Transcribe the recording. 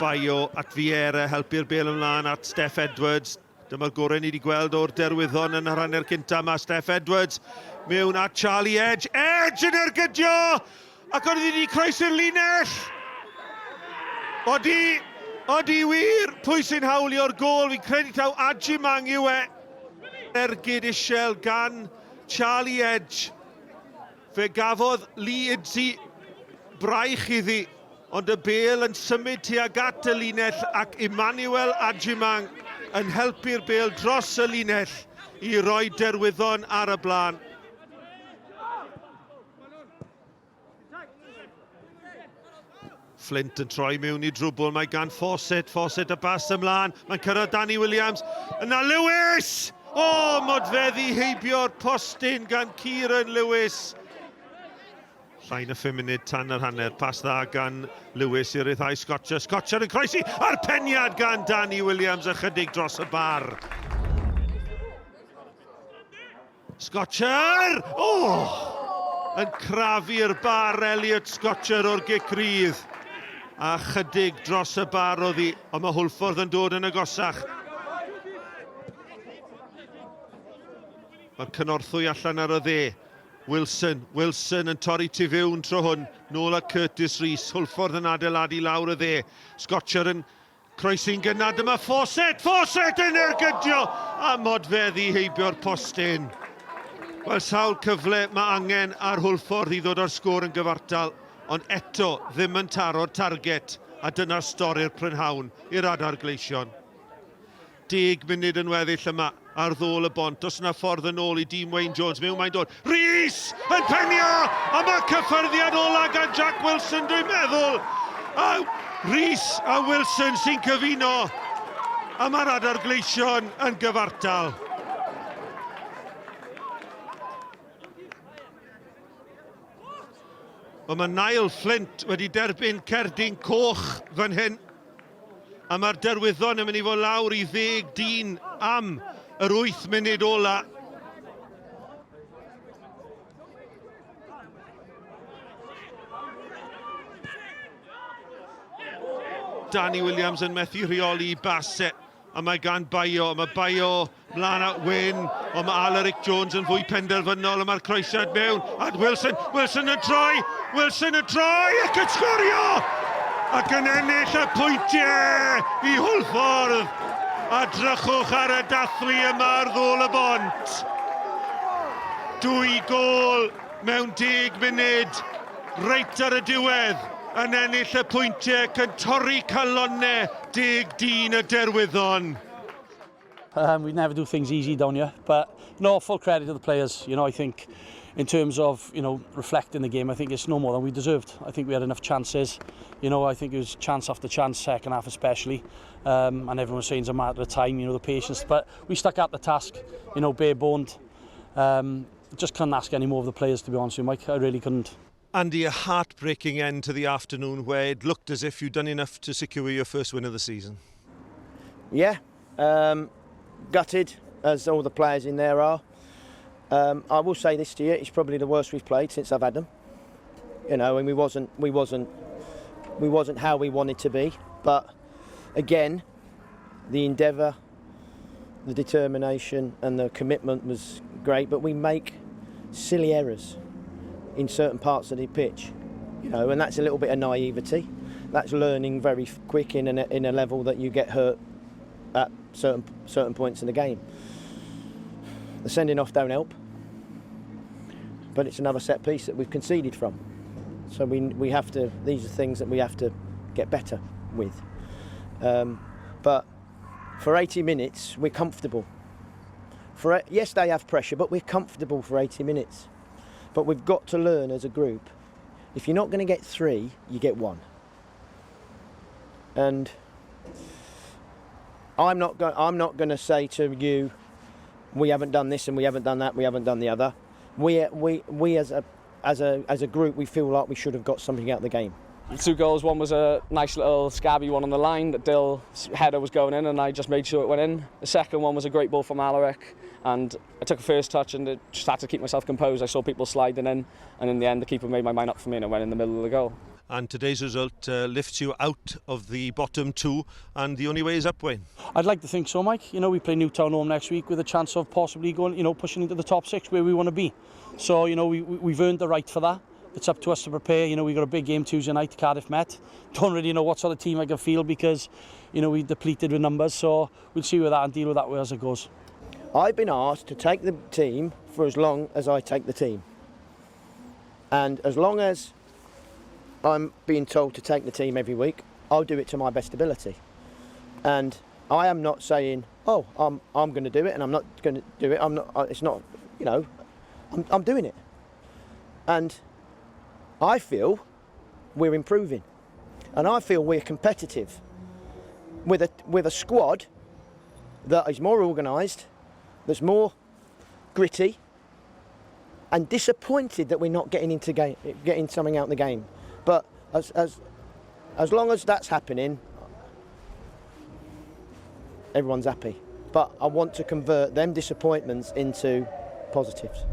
Bayo at Vieira, helpu'r bel ymlaen at Steff Edwards. Dyma'r gorau ni wedi gweld o'r derwyddon yn yr hanner cyntaf. Mae Steff Edwards mewn at Charlie Edge. Edge yn ergydio! Ac oedd wedi croesi'r linell! Odi, odi wir, pwy sy'n hawlio'r gôl? Fi'n credu taw Ajimang yw e. Ergyd isiel gan Charlie Edge. Fe gafodd Lee Idzi braich iddi, ond y bêl yn symud tuag at y linell ac Emmanuel Agyemang yn helpu'r bêl dros y linell i roi Derwyddon ar y blaen. Flint yn troi mewn i drwbl, mae gan Fawcett, Fawcett y bas ymlaen, mae'n cyrraedd Danny Williams, yna Lewis! O, oh, modfeddi heibio'r postyn gan Kieran Lewis. Llai na 5 munud tan yr hanner, pas dda gan Lewis i ryddhau Scotcher, Scotcher yn croesi, a'r peniad gan Danny Williams ychydig dros y bar. Scotcher! Oh! Yn crafu'r bar Elliot Scotcher o'r gic rydd. A chydig dros y bar oedd hi, ond mae Hwlffordd yn dod yn agosach. Mae'r cynorthwy allan ar y dde. Wilson, Wilson yn torri tu fewn tro hwn. Nôl at Curtis Rees. Hwlffordd yn adeiladu lawr y dde. Scotcher yn Croesi'n gynnar, dyma Fawcett! Fawcett yn ergydio! A modfeddi heibio'r postyn. Wel, sawl cyfle mae angen ar Hwlffordd i ddod â'r sgôr yn gyfartal, ond eto ddim yn taro'r target, a dyna stori'r prynhawn i'r Adar Gleision. Deg munud yn weddill yma ar ddôl y bont. Os yna ffordd yn ôl i dîm Wayne Jones, mewn mae'n dod. Rees yn penio! A mae cyffyrddiad ola gan Jack Wilson, dwi'n meddwl. A Rees a Wilson sy'n cyfuno. A mae'r Adar Gleision yn gyfartal. Wel, mae Niall Flint wedi derbyn cerdyn coch fan hyn. A mae'r derwyddon yn mynd i fod lawr i ddeg dyn am yr 8 munud ola. Danny Williams yn methu rheoli i base. A mae gan Bayo, mae Bayo mlaen at Wyn, ond mae Alaric Jones yn fwy penderfynol, a mae'r croesiad mewn at Wilson, Wilson yn troi, Wilson yn troi ac yn sgorio! Ac yn ennill y pwyntiau i Hwlffordd! A drychwch ar y dathlu yma ar ddôl y bont. Dwy gôl mewn deg munud, reit ar y diwedd, yn ennill y pwyntiau ac yn torri calonnau deg dyn y Derwyddon. Um, we never do things easy down here, but no, full credit to the players. You know, I think in terms of, you know, reflecting the game, I think it's no more than we deserved. I think we had enough chances. You know, I think it was chance after chance, second half especially. Um, and everyone was saying it's a matter of time, you know, the patience. But we stuck at the task, you know, bare-boned. Um, just couldn't ask any more of the players, to be honest with you, Mike. I really couldn't. Andy, a heartbreaking end to the afternoon where it looked as if you'd done enough to secure your first win of the season. Yeah, um, gutted, as all the players in there are. Um, I will say this to you, it's probably the worst we've played since I've had them. You know, and we wasn't, we wasn't, we wasn't how we wanted to be. But again, the endeavour, the determination and the commitment was great, but we make silly errors in certain parts of the pitch, you know, and that's a little bit of naivety. That's learning very quick in, an, in a level that you get hurt at certain, certain points in the game. The sending off don't help, but it's another set piece that we've conceded from. So we, we have to, these are things that we have to get better with. Um, but for 80 minutes, we're comfortable. For, yes, they have pressure, but we're comfortable for 80 minutes. But we've got to learn as a group, if you're not going to get three, you get one. And I'm not, go- I'm not going to say to you, we haven't done this and we haven't done that, we haven't done the other. We, we, we as, a, as, a, as a group, we feel like we should have got something out of the game. Two goals, one was a nice little scabby one on the line that Dill's header was going in and I just made sure it went in. The second one was a great ball from Alaric and I took a first touch and just had to keep myself composed. I saw people sliding in and in the end the keeper made my mind up for me and it went in the middle of the goal. And today's result lifts you out of the bottom two, and the only way is up, Wayne. I'd like to think so, Mike. You know, we play Newtown home next week with a chance of possibly going, you know, pushing into the top six where we want to be. So, you know, we've earned the right for that. It's up to us to prepare. You know, we've got a big game Tuesday night, Cardiff Met. Don't really know what sort of team I can field because, you know, we depleted with numbers. So we'll see with that and deal with that as it goes. I've been asked to take the team for as long as I take the team. And as long as I'm being told to take the team every week, I'll do it to my best ability. And I am not saying, oh, I'm going to do it and I'm not going to do it. I'm not, it's not, you know, I'm doing it. And I feel we're improving. And I feel we're competitive with a squad that is more organised, that's more gritty, and disappointed that we're not getting into game, getting something out of the game. But as long as that's happening, everyone's happy. But I want to convert them disappointments into positives.